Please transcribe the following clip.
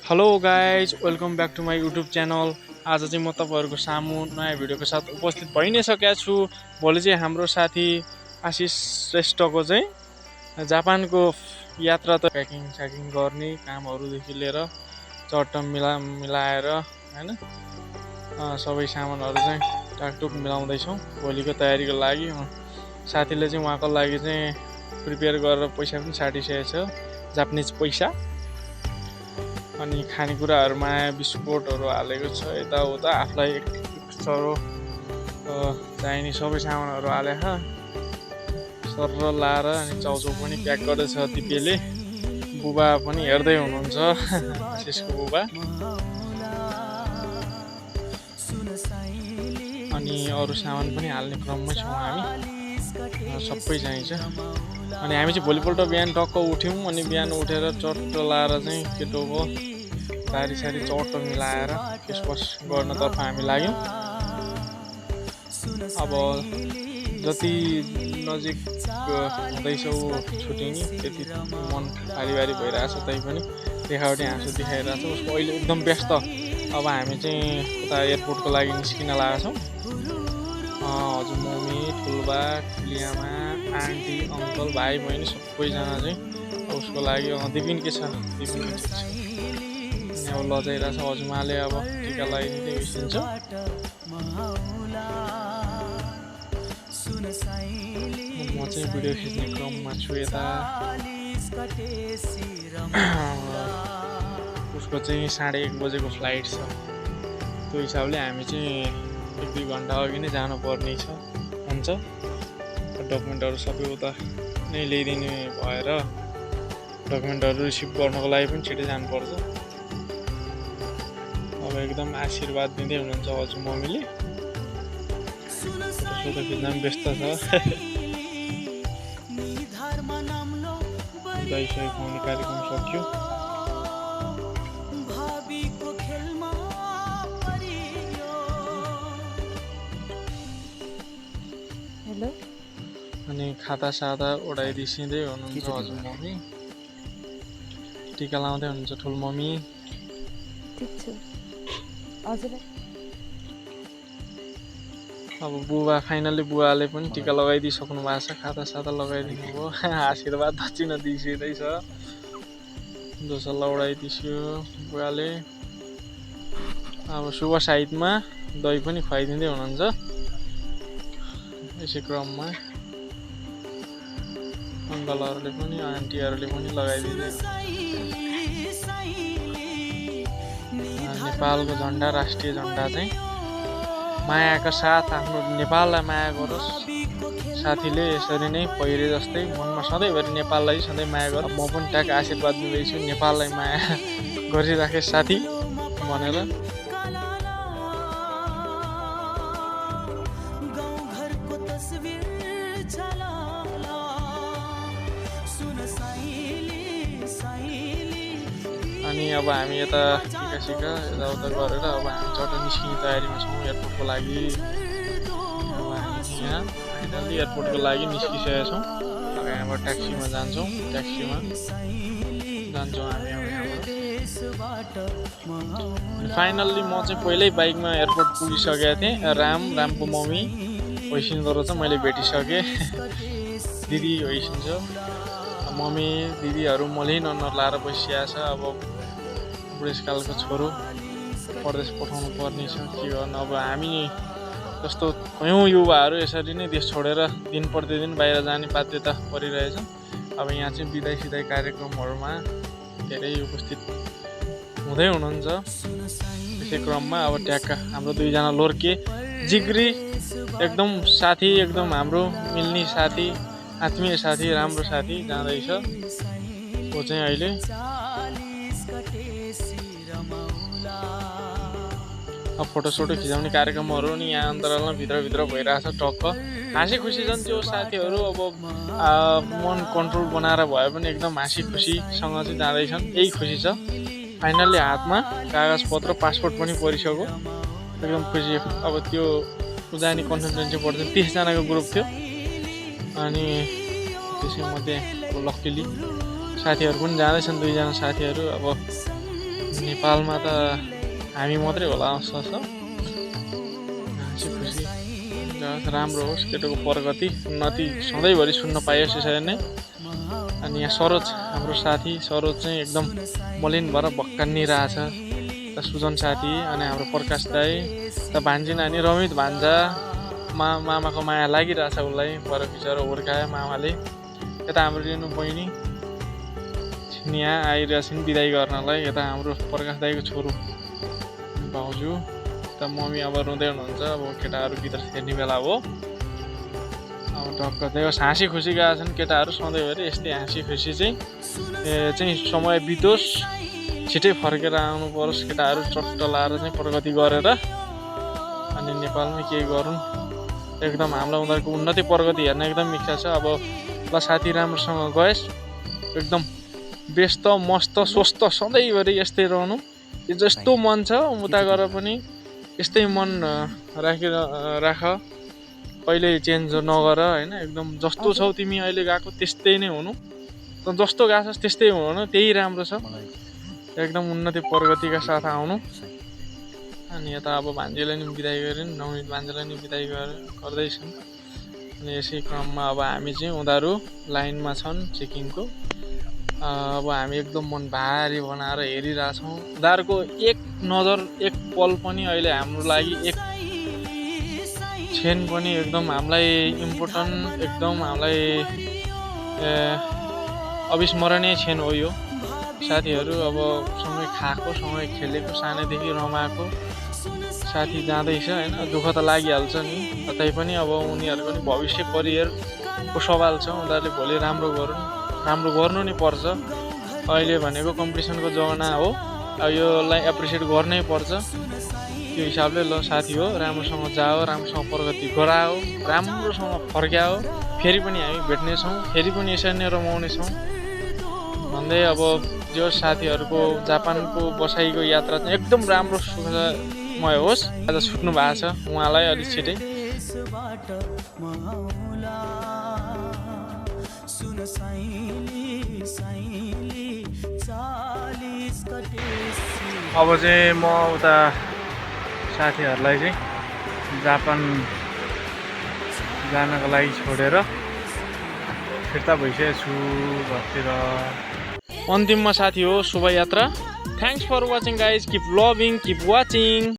Hello guys welcome back to my YouTube channel. आज चाहिँ म तपाईँहरूको सामु नयाँ भिडियोको साथ उपस्थित भइ नै सकेको छु। भोलि चाहिँ हाम्रो साथी आशिष श्रेष्ठको चाहिँ जापानको यात्रा त प्याकिङ स्याकिङ गर्ने कामहरूदेखि लिएर चट्ट मिलाएर होइन सबै सामानहरू चाहिँ टाकटुक मिलाउँदैछौँ भोलिको तयारीको लागि। साथीले चाहिँ उहाँको लागि चाहिँ प्रिपेयर गरेर पैसा पनि साटिसकेको छ, जापानिज पैसा। अनि खानेकुराहरूमा बिस्कुटहरू हालेको छ, यताउता आफूलाई एक सरो चाहिने सबै सामानहरू हालेर सर लाएर अनि चाउचाउ पनि प्याक गर्दैछ दिपेले। बुबा पनि हेर्दै हुनुहुन्छ आशिषको बुबा। अनि अरू सामान पनि हाल्ने क्रममै छौँ हामी, सबै चाहिन्छ। अनि हामी चाहिँ भोलिपल्ट बिहान टक्क उठ्यौँ अनि बिहान उठेर चट्ट लाएर चाहिँ केटोको सारी चट्ट मिलाएर फेसवास गर्नतर्फ हामी लाग्यौँ। अब जति नजिक हुँदैछ ऊ छुट्टिने त्यति मन भारी भइरहेछ, तैपनि देखावटी हाँसो देखाइरहेछ उसको अहिले एकदम व्यस्त। अब हामी चाहिँ उता एयरपोर्टको लागि निस्किन लागेका छौँ। हजुर मम्मी, ठुल्बा, ठुलिआमा, आन्टी, अङ्कल, भाइ बहिनी सबैजना चाहिँ उसको लागि दिपिन के छ, दिपिन के छ अब लजाइरहेछ। हजुरमाले अब टिका लगाइदिँदै बिर्सिन्छ। म चाहिँ भिडियो खिच्ने क्रममा छु यता। उसको चाहिँ 1:30 बजेको फ्लाइट छ, त्यो हिसाबले हामी चाहिँ 1-2 घन्टा अघि नै जानुपर्ने हुन्छ। डकुमेन्टहरू सबै उता नै ल्याइदिने भएर डकुमेन्टहरू रिसिभ गर्नको लागि पनि छिटै जानुपर्छ। अब एकदम आशीर्वाद दिँदै हुनुहुन्छ हजुर मम्मीले। फोटो खिच्न पनि व्यस्त छ। दही खुवाउने कार्यक्रम सक्यो। अनि खाता सादा ओढाइदिँदै हुनुहुन्छ हजुर मम्मी, टिका लाउँदै हुनुहुन्छ ठुलो मम्मी। अब बुबा फाइनली बुवाले पनि टिका लगाइदिइसक्नु भएको छ, खाता सादा लगाइदिनु भयो। आशीर्वाद दक्षिणा दिइसक्दैछ, दोसल्ला उडाइदिस्यो बुवाले। अब शुभ साइडमा दही पनि खुवाइदिँदै हुनुहुन्छ। यसै क्रममा अङ्कलहरूले पनि आन्टीहरूले पनि लगाइदिँदै। नेपालको झन्डा, राष्ट्रिय झन्डा चाहिँ मायाका साथ आफ्नो नेपाललाई माया गरोस्। साथीले यसरी नै पहिले जस्तै मनमा सधैँभरि नेपाललाई सधैँ माया गर। म पनि ट्याक आशीर्वाद दिँदैछु नेपाललाई माया गरिराखे साथी भनेर। अनि अब हामी यता सिका यताउता गरेर अब हामी चट्ट निस्किने तयारीमा छौँ एयरपोर्टको लागि। अब हामी यहाँ फाइनल्ली एयरपोर्टको लागि निस्किसकेका छौँ। अब यहाँबाट ट्याक्सीमा जान्छौँ हामी अब यहाँबाट। फाइनल्ली म चाहिँ पहिल्यै बाइकमा एयरपोर्ट पुगिसकेको थिएँ। रामको मम्मी होइसिन्दो रहेछ, मैले भेटिसकेँ। दिदी होइसिन्छ, मम्मी दिदीहरू मैले नलाएर बसिया छ। अब बुढेसकालको छोरो परदेश पठाउनु पर्ने छ, के गर्नु। अब हामी जस्तो कयौँ युवाहरू यसरी नै देश छोडेर दिन प्रतिदिन बाहिर जाने बाध्यता परिरहेछ। अब यहाँ चाहिँ बिदाई सिदाई कार्यक्रमहरूमा धेरै उपस्थित हुँदै हुनुहुन्छ। त्यसै क्रममा अब ट्याक्क हाम्रो 2जना लोर्के जिग्री एकदम साथी, एकदम हाम्रो मिल्ने साथी, आत्मीय साथी, राम्रो साथी जाँदैछ। वो चाहिँ अहिले अब फोटोसोटो खिचाउने कार्यक्रमहरू नि यहाँ अन्तरालमा भित्र भइरहेछ। टक्क हाँसी खुसी छन् त्यो साथीहरू। अब मन कन्ट्रोल बनाएर भए पनि एकदम हाँसी खुसीसँग चाहिँ जाँदैछन्, यही खुसी छ। फाइनल्ली हातमा कागजपत्र पासपोर्ट पनि परिसक्यो, एकदम खुसी। अब त्यो जाने कन्सल्टेन्सी पर्थ्यो, 30जनाको ग्रुप थियो। अनि त्यसैमध्ये अब लक्किली साथीहरू पनि जाँदैछन्, 2जना साथीहरू। अब नेपालमा त हामी मात्रै होला जस्तो छ। खुसी राम्रो होस्, केटोको प्रगति उन्नति सधैँभरि सुन्न पाइयोस् यसरी नै। अनि यहाँ सरोज, हाम्रो साथी सरोज चाहिँ एकदम मलिन भएर भक्कानिरहेछ। त सुजन साथी अनि हाम्रो प्रकाश दाई, त भान्जी नानी रमित भान्जा, मामाको माया लागिरहेछ उसलाई, पर बिचरा हुर्कायो मामाले। यता हाम्रो रेणु बहिनी यहाँ आइरहेछन् बिदाई गर्नलाई। यता हाम्रो प्रकाश दाईको छोरो भाउजू, त मम्मी अब रुँदै हुनुहुन्छ। अब केटाहरू भित्र हेर्ने बेला हो। अब ढक्क चाहिँ हाँसी खुसी गएका छन् केटाहरू सधैँभरि। यस्तै हाँसी खुसी चाहिँ समय बितोस्, छिटै फर्केर आउनु परोस् केटाहरू चट्ट लाएर चाहिँ प्रगति गरेर अनि नेपालमै केही गरून्। एकदम हामीलाई उनीहरूको उन्नति प्रगति हेर्न एकदम इच्छा छ। अब ल साथी राम्रोसँग गएस्, एकदम व्यस्त मस्त स्वस्थ सधैँभरि यस्तै रहनु। जस्तो मन छ उता गएर पनि यस्तै मन राख, कहिले चेन्ज नगर होइन। एकदम जस्तो छौ तिमी अहिले गएको त्यस्तै नै हुनु, जस्तो गएको छस् त्यस्तै हुनु, त्यही राम्रो छ। एकदम उन्नति प्रगतिका साथ आउनु। अनि यता अब भान्जीलाई नि बिदाई गरिन्, नमित भान्जीलाई नि बिदाई गर्दैछन्। अनि यसै क्रममा अब हामी चाहिँ उनीहरू लाइनमा छन् चेकिङको। अब हामी एकदम मन भारी बनाएर हेरिरहेछौँ। उनीहरूको एक नजर एक पल पनि अहिले हाम्रो लागि एक क्षण पनि एकदम हामीलाई इम्पोर्टेन्ट, एकदम हामीलाई अविस्मरणीय क्षण हो यो। साथीहरू अब सँगै खाएको, सँगै खेलेको, सानैदेखि रमाएको साथी जाँदैछ होइन। दुःख त लागिहाल्छ नि, तैपनि अब उनीहरूको नि भविष्य करियरको सवाल छ। उनीहरूले भोलि राम्रो गर्नु नि पर्छ। अहिले भनेको कम्पिटिसनको जमाना हो, अब योलाई एप्रिसिएट गर्नै पर्छ। त्यो हिसाबले ल साथी हो, राम्रोसँग जाओ, राम्रोसँग प्रगति गराओ, राम्रोसँग फर्क्याओ। फेरि पनि हामी भेट्नेछौँ, फेरि पनि यसरी नै रमाउनेछौँ भन्दै अब जो साथीहरूको जापानको बसाइको यात्रा चाहिँ एकदम राम्रो सुखमय होस्। आज छुट्नु भएको छ उहाँलाई अलिक छिटै। अब चाहिँ म उता साथीहरूलाई चाहिँ जापान जानको लागि छोडेर फिर्ता भइसकेको छु घरतिर। अन्तिममा साथी हो शोभायात्रा। Thanks for watching guys, keep loving, keep watching.